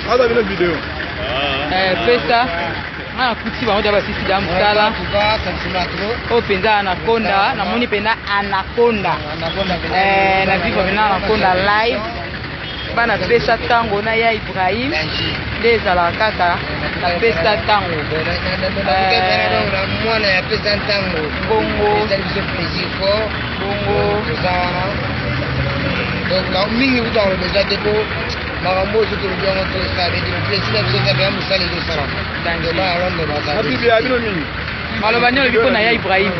Aza bino video. Eh, pesa nga nakuti bango da basisi da mosala oyo mpenza anaconda namoni mpenza anaconda eh, na vivre mpenza anaconda live bana pesa ntango na ya Ibrahim nde ezalaka kaka na pesa ntango. Mwana ya pesa ntango. Bongo. Ezali biso plaisir fort. Bongo. Toza wana donc mingi kuta koloba eza te, po makambo oyo soki tolobi yango tosala bete plaisir na biso eza mpenza mosala ezosalama. Danger. Bana Londres baza. Habibi ya bino nini? Maloba nini olobi mpo na ya Ibrahim?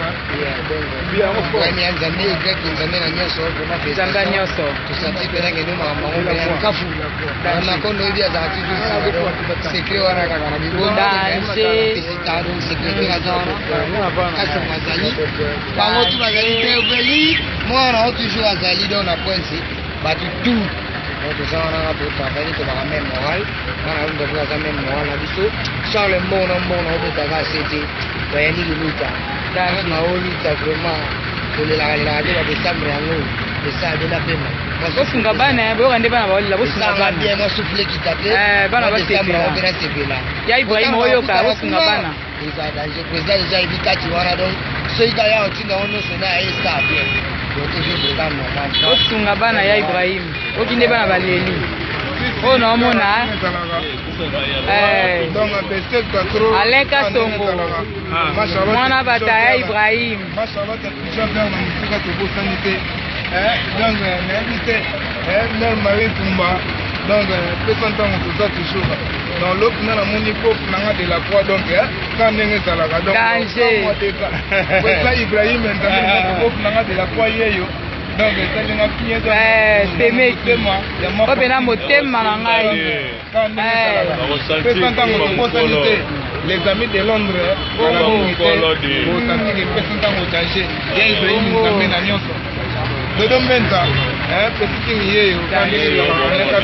Ibrahim ya Nzambe, Y Nzambe na nyonso, vraiment. Nzambe ya nyonso. Tosanti mpenza kende makambo yango mpenza nkafu nakondo oyebi azalaka toujours secret wana kaka na Danger. mibongo secrétaire aza wana, Kasongo azali, bango tu bazali, Beverly mwana o toujours azali. Donc na pointe bato tout, donc toza wana kaka totravaille, tobaka même moral. Bana Londres mpe baza même moral na biso. Charles Mbongo na Mbongo na obetaka asete bayandi kiluta naoluta vraiment, tolelaka lelaka te. Badécembre yango esala bena pema. Bosunga bana, boyoka nde bana baolela, bosunga esanga bana. Bien, mwa souffle kita te. Eh, bana basepela. Mpe nasepela. Ya Ibrahim, oyoka, bosunga bana. Eza danger, président déjà ayebi kati wana. Donc soki kaya otinda ngo nyonso na ye esa bien, donc toujours président normal. Bosunga bana ya Ibrahim, oki nde bana baleli oyo naomona. Eh. Donc beseka trop. Alain Kasongo. Mwana bata ya Ibrahim. Ma Charlotte toujours vers na mosika, tobosani te. Donc nayebi te, mare Marie Tumba, donc pesa ntango, toza toujours dans l'autre. Nga namoni kof nanga de la croix, donc ka ndenge ezalaka, donc Danger. président Ibrahim Nzambe, kof nanga de la croix yeyo, donc esalinga bien. Eh, semeki. Motema ya oyo mpena motema na ngai. Ka ndenge ezalaka, pesa ntango, tobosani te les amis de Londres, kala mingi te bosantiki pesa ntango, danger ya Ibrahim Nzambe na nyonso, Dodo Mbenza, pesi kingi yeyo, ka ndenge ezalaka.